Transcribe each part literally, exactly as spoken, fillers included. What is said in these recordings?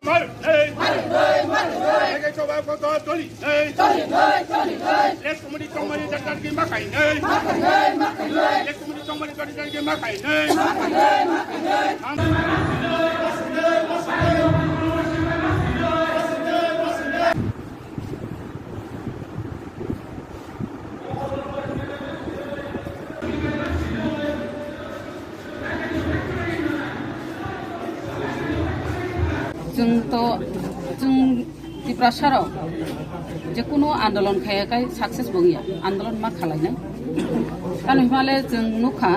Marwi nei. Marwi nei, marwi nei. Ege choba ko to toli nei. Toli nei, toli nei. Lek kumuni tongmani dakar ki makai nei. Makai nei, makai nei. Lek kumuni tongmani dakar ki makai nei. Makai nei, makai nei. Am- Chwng to, chwng Tiprasa rok je kuno andolon khaya kai success bo wngya, andolon ma khalainai. Tamo hwnba le chwng nukha,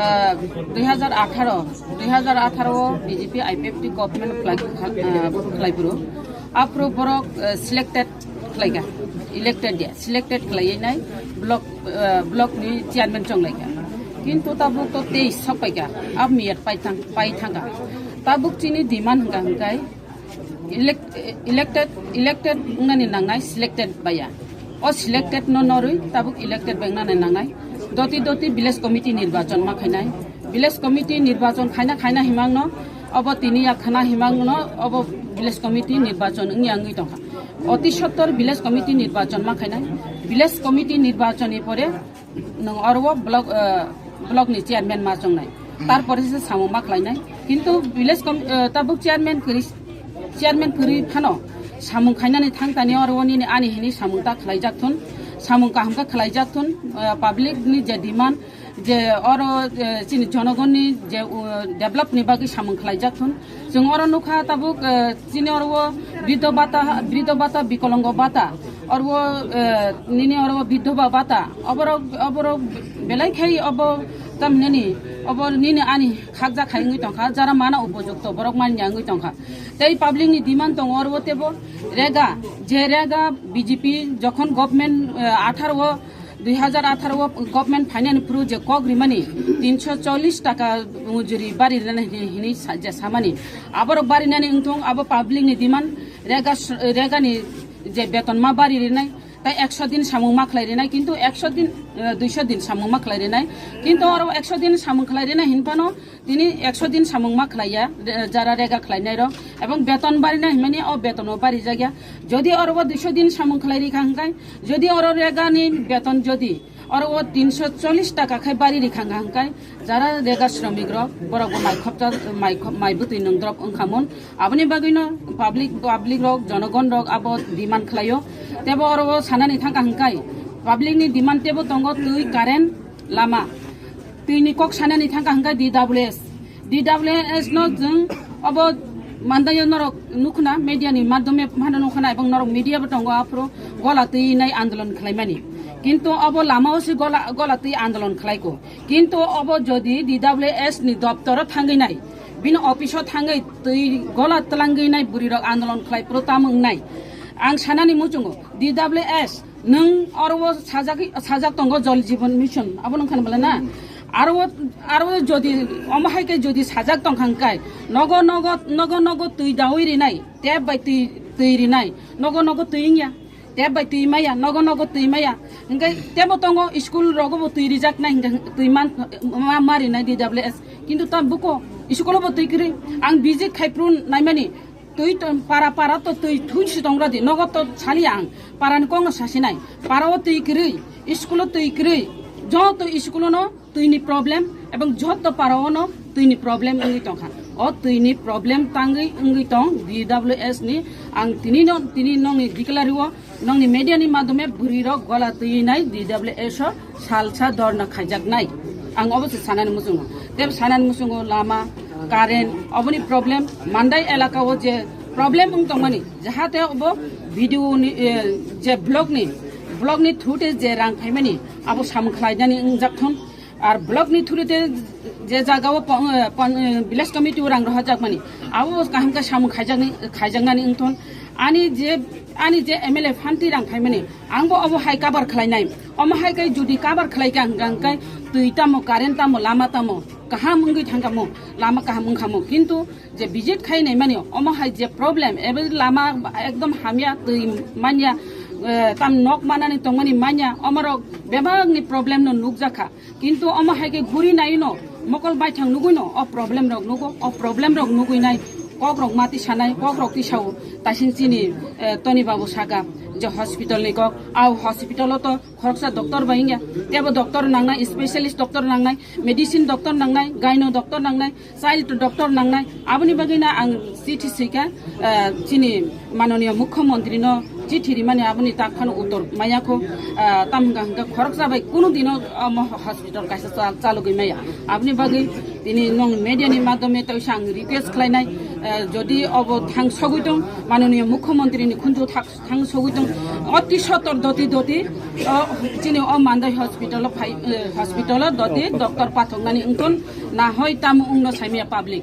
ah, dui hajar atharo, dui hajar atharo o B J P I P F T government khlai, ah, khlai phuru. Aphuru borok, ah, selected khlaika, elected ya, selected khlaiwi nai block, ah, block ni chairman chonglaika. Kintu tabuk to teis sok paika, ab miyat pai thang, pai thangka. Tabuk chini demand hwnkha hwnkhe elect-, elected, elected wngnani nangnai, selected baya. O selected no norwi tabuk elected bai wngnani nangnai. Doti doti village committee nirbachon ma khainai. Village committee nirbachon khaina khaina himangno obo tini ya khana himangno obo village committee nirbachon wngya wngwi tongkha. Oti sottor village committee nirbachon ma khainai. Village committee nirbachon ni pore nwng oro o block, eh, block ni chairman ma chongnai. Tarpore se samung ma khlainai. Kintu village com-, eh, tabuk chairman kwrwi, chairman kwrwi phano samung khainani thang tani oro o nini ani hini samung ta khlaijak thun, samung kaham khe khlaijak thun, eh, public ni je demand je oro, eh, chini jonogonni je, uh, develop ni bagwi samung khlaijak thun. Chwng oro nukha tabuk, eh, chini oro o briddho bata, briddho bata, bikolongo bata, oro o, eh, nini oro o biddhoba bata, oborok, oborok belai khai obo tamhinani obo nini ani khakjak khai wngwi tongkha, jara mana upojukto borok manya wngwi tongkha. Tei public ni demand tongo oro o tebo rega, je rega B J P jokhon government, eh, atharo o dui hajar atharo o government phainani phuru je kok rimani tinso chollish taka mujuri bari rinani hini, hini sa-, je samani. Aborok barinani wngthong abo public ni demand rega s-, rega ni je beton ma bari rinai tai ekso din samung ma khlai rinai kintu ekso din, eh, duiso din samung ma khlai rinai kintu oro ekso din samung khlai rinai hinphano tini ekso din samung ma khlaiya, re-, jara rega khlainai rok, ebong beton barina himani o beton o bari jagya. Jodi oro o duiso din samung khlai rikha hwnkhe, jodi oro rega ni beton jodi oro o tinso chollish taka khai bari rikha hwnkhe, jara rega shramik rok borok bo mai khopta, mai khop-, mai bwtwi nung drop wngkha mun. Aboni bagwi no public, public rok, jonogon rok abo demand khlaio. Tebo oro o sanani thangkha hwnkhe, public ni demand tebo tongo twi, current, lama. Twi ni kok sanani thangkha hwnkhe D W S. D W S no jwng obo mandaio norok nukhna media ni madhyome phano nukhna ebong norok media bo tongo aphuru gola twi nai andolon khlaimani. Kintu obo lama o se gola, gola twi andolon khlaiko. Kintu obo jodi D W S ni doptoro thangwi nai, bini office o thangwi twi gola twlangwi nai bwrwi rok andolon khlai phuru tamo wngnai. Ang sanani muchungo D W S Nwng oro o sajak, sajak tongo Jal Jeevan Mission, abo nung khan bwle na? Aro o, aro o jodi, omo hai khe jodi sajak tong kha hwnkhe, nogo, nogo, nogo, nogo twi daui rinai, tap bai twi, twi rinai, nogo, nogo twi wngya, tap bai twi maya, nogo, nogo twi maya. Hwnkhe tebo tongo, school rogo bo twi rijak nai, hwnkhe twi man, ma, ma rinai D W S. Kintu ta buko, school o bo twi kwrwi, ang visit khai phuru naimani, Twi to para para to twi thun si tong rodi, nogo to sali ang, para ni kong no sasi nai, para o twi kwrwi, school o twi kwrwi, joto school o no twi ni problem, ebong joto para o no twi ni problem wngwi tong kha. O twi ni problem tangwi wngwi tong D W S ni, ang tini no, tini nong ni declare o, nong ni media ni madhyome bwrwi rok gola twi nai D W S o salsa dorna khaijaknai. Ang obo se sanani muchungo. Tei sanani muchungo lama, current, oboni problem, Mandai elaka o je problem wng tongmani, jahate obo video ni, eh, je block ni, block ni through te je rang phaimani, abo samung khlainani wngjak thun. Ar block ni through te je jaga o pon-, eh, pon-, eh, village committee o rang rohorjakmani, abo kaham khe samung khaijakni, khaijaknani wng thun. Ani je, ani je M L A phanti rang phaimani, Ang bo obo hai cover khlainai. Omo hai khe jodi cover khlai kha hwnkha hwnkhe twi tamo, current tamo, lama tamo kaham wngwi thangkha mo, lama kaham wngkha mo. Kintu je visit khai naimani omo hai je problem, ebe lama ekdom hamya, twi manya, eh, tam nok manani tongmani manya, omorok bebakni problem no nukjakha. Kintu omo hai khe guri naino, mokol baithang nugwino, o problem rok nugo, o problem rok nugwi nai, Kokrok mati sanai, kokrok tisao, tasing chini, eh, Tony Babu saka, je hospital ni kok, au hospital o to khoroksa doctor bai wngya, tebo doctor nangnai, specialist doctor nangnai, medicine doctor nangnai, gyno doctor nangnai, child doctor nangnai, aboni bagwi na ang chithi swika, eh, chini manoniya mukhyamantri no chithi rimani aboni tak phano uttor maya kho, eh, tam hwnkha hwnkha khoroksa bai kunu dino omo hospital kaisa cha-, chalugwi maya. Aboni bagwi tini nong media ni madhyome tei ang request khlainai, eh, jodi obo thang sogwi tong, manoniya mukhyamantri ni khunju thak-, thang sogwi tong, oti sotor doti doti, o, chini o Mandai hospital o phai, eh, hospital o doti doctor pathoknani wngton, na hoi tamo wngno saimaya public.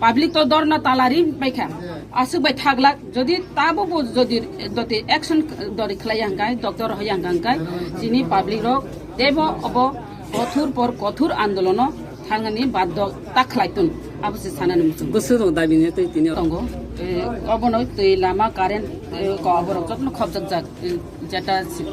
Public to dorna talari paikha. Aswk bai thaglak, jodi tabo bo jodi doti action dori khlai hangkai, doctor hoi hangkai, chini public rok tebo obo kothur por kothur andolono thangani baddo ta khlai tun. Abo se sanani muchung. Bwswk rok dabi ne tei tini tongo, eh, obono twi lama current, eh, ko oborok jotno khopjak jak, eh, jeta si-,